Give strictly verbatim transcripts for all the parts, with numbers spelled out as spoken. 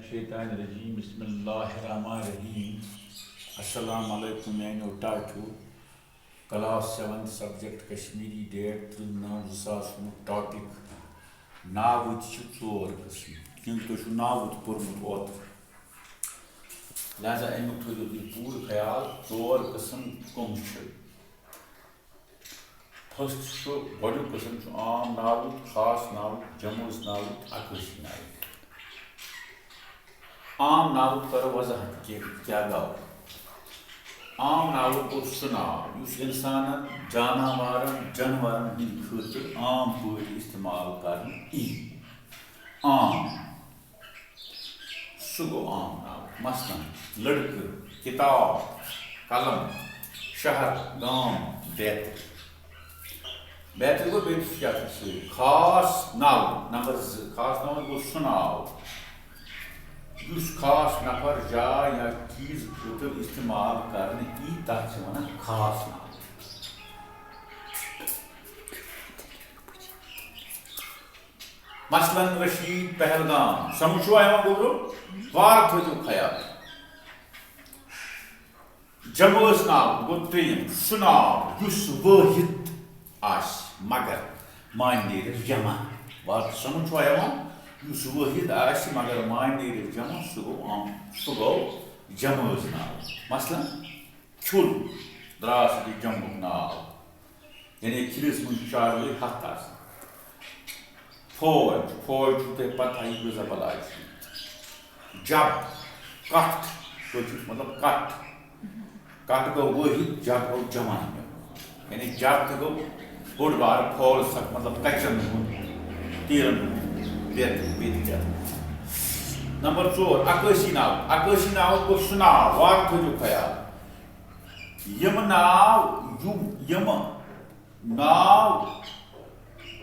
الشیطان الرجیم۔ بسم اللہ الرحمن الرحیم۔ السلام علیکم میانیو ٹاٹھیو۔ Class seventh, subject Kashmiri, date ترٕہ نو زٕ ساس وُہ۔ ٹاپک: ناوٕتۍ چھِ ژور قٕسم، کیونکہ تُہۍ چھُو ناوُت پوٚرمُت اوترٕ، لہذا اَمیُک تھٲیِو تُہۍ پوٗرٕ خیال۔ ژور قٕسم کٕم چھِ؟ فرسٹ چھُ، گۄڈٕنیُک قٕسم چھُ عام ناوُت، خاص ناوُت، جمٲژ ناوُت، عکٲسی ناوُت۔ عام ناوُت کرو وضاحت کہِ کیٛاہ گوٚو۔ عام ناوُت گوٚو سُہ ناو یُس اِنسانن، جاناوارن، جانورن ہٕنٛدِ خٲطرٕ عام پٲٹھۍ استعمال کرنہٕ یی۔ عام، سُہ گوٚو عام ناو۔ مثلاً، لڑکہٕ، کتاب، قلم، شہر، گام، بیترِ۔ بیترِ گوٚو بیٚیہِ کیٛاہ چھُ سۭتۍ؟ خاص ناو، نمبر زٕ، خاص ناو گوٚو سُہ ناو یُس خاص نفر، جاے یا چیٖز خٲطرٕ استعمال کرنہٕ یی، تَتھ چھِ وَنان خاص ناو۔ مثلاً رشید پہلگام۔ سمجھ چھُوا یِوان گوٚبرو؟ وارٕ تھٲیزیو خیال۔ جمٲژ ناو گوٚو ترٛیٚیِم، سُہ ناو یُس وٲحد آسہِ مگر معنی نیرٮ۪س جمع۔ وارٕ سمجھ چھُوا یِوان؟ یُس وٲحد آسہِ مگر معنی نیرٮ۪س جمع، سُہ گوٚو عام، سُہ گوٚو جمٲژ ناو۔ مثلاً کھُل، درٛاو سُہ تہِ جمعُک ناو۔ یعنی کھِلِس منٛز چھِ چاروٲے ہَتھ آسان۔ فوج، فوج چھُو تۄہہِ پَتہ یہِ کۭژاہ بَلاے چھِ۔ جب، کَٹھ، کٲشِر مطلب کَٹھ۔ کَٹھ گوٚو وٲحد، جب گوٚو جمع۔ یعنی جب تہِ گوٚو بوٚڑ بار فورس اکھ، مطلب کَچَن ہُنٛد، تیٖرَن ہُنٛد، بیترِ، بیترِ۔ نمبر ژور، عکٲسی ناو۔ عکٲسی ناو گوٚو سُہ ناو، وارٕ تھٲیِو خیال۔ یِم ناو، یِم، یِم ناو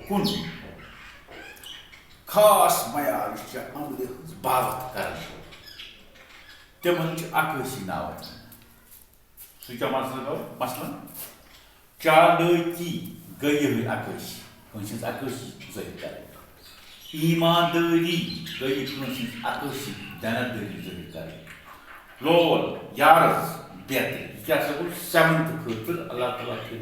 کُن خاص معیارٕچ چھےٚ عملہِ ہٕنٛز باوتھ کران، تِمن چھِ عکٲسی ناو وَنان۔ سُہ کیٛاہ مسلہٕ گوٚو؟ مثلاً، چالاکی گٔے یِہے عکٲسی، کٲنٛسہِ ہٕنٛز عکٲسی ظٲہِر کرٕنۍ۔ ایٖماندٲری گٔے کٲنٛسہِ ہٕنٛز عکٲسی، دیانتدٲری ظٲہِر کرٕنۍ۔ لول، یارز، بیترِ۔ یہِ کیٛاہ سا گوٚو؟ سیونتھ خٲطرٕ اللہ تعالیٰ تھٲینو